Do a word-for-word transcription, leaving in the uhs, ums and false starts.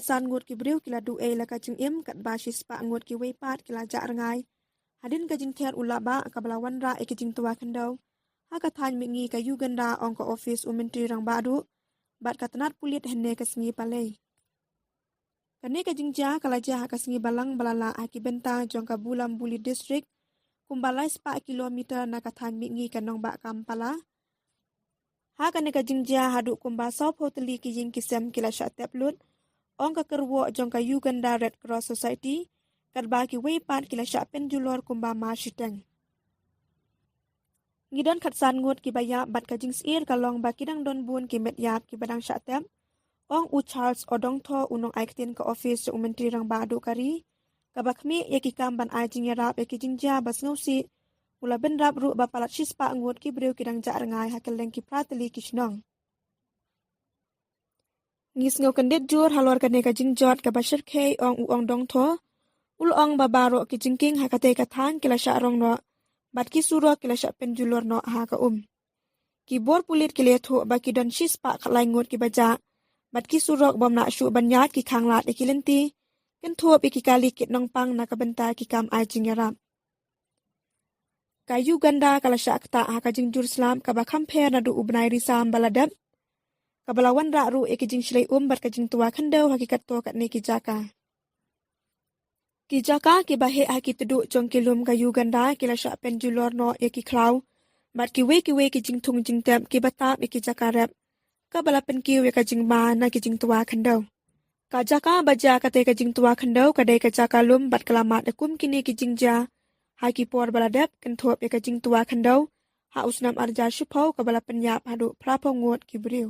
San ngut ki briew ki la duh ei la ka jingim, katba shispah ngut kiwei pat ki la jah rngai hadien ka jingther u labah kaba la wanrah ïa ki jingtwa khyndew ha ka thaiñ mihngi ka Uganda, ong ka ophis u Myntri Rangbah Duh bad ka tnat pulit hynne ka sngi Palei. Kane ka jingjia ka la jia ha ka sngi Balang ba la lah ha ki bynta jong ka Bulam Buli District, kumba lai spah kilometer na ka thaiñ mihngi ka nongbah Kampala. Ha kane ka jingjia haduh kumba sawphew tylli ki ïing ki sem ki la shah tep lut, ong ka kyrwoh jong ka Uganda Red Cross Society, katba kiwei pat ki la shah pynjulor kumba mar shiteng. Ngi don khatsan ngut kiba ïap bad ka jingsyier ka long ba ki dang don bun ki met ïap kiba dang shah tep, ong u Charles Odongtho, u nongai ktien ka ophis jong u Myntri Rangbah Duh ka ri, kaba khmih ïa ki kam ban ai jingïarap ïa ki jingjia ba sngewsih. U la bynrap ruh ba palat shispah ngut ki briew ki dang jah rngai ha kylleng ki phra tylli ki shnong. Ngi sngew kyndit jur halor kane ka jingjot kaba shyrkhei, ong u Odongtho. U la ong ba baroh ki jingkieng ha katei ka thaiñ ki la shah rong noh bad ki surok ki la shah pynjulor noh ha ka um. Ki bor pulit ki la ïathuh ba ki don shispah khatlai ngut kiba jah bad ki surok bym lah shuh ban ïaid ki khanglad ïa ki lynti, kynthup ïa ki kali kit nongpang na ka bynta ki kam ai jingïarap. Ka Uganda ka la shah ktah ha ka jingjur slap kaba kham pher naduh u bnai Risaw ba la dep, kaba la wanrah ruh ïa ki jingshlei um bad ka jingtwa khyndew ha ki katto katne ki jaka. Ki jaka kiba heh ha ki tduh jong ki lum ka Uganda ki la shah pynjulor noh ïa ki khlaw bad kiwei kiwei ki jingthung jingtep kiba tap ïa ki jaka rep, kaba la pynkiew ïa ka jingma na ki jingtwa khyndew. Ka jaka ba jia katei ka jingtwa khyndew ka dei ka jaka lum bad ka la mad ïa kum kine ki jingjia ha ki por ba la dep, kynthup ïa ka jingtwa khyndew ha u snem ar hajar shiphew kaba la pynïap haduh phraphew ngut ki briew.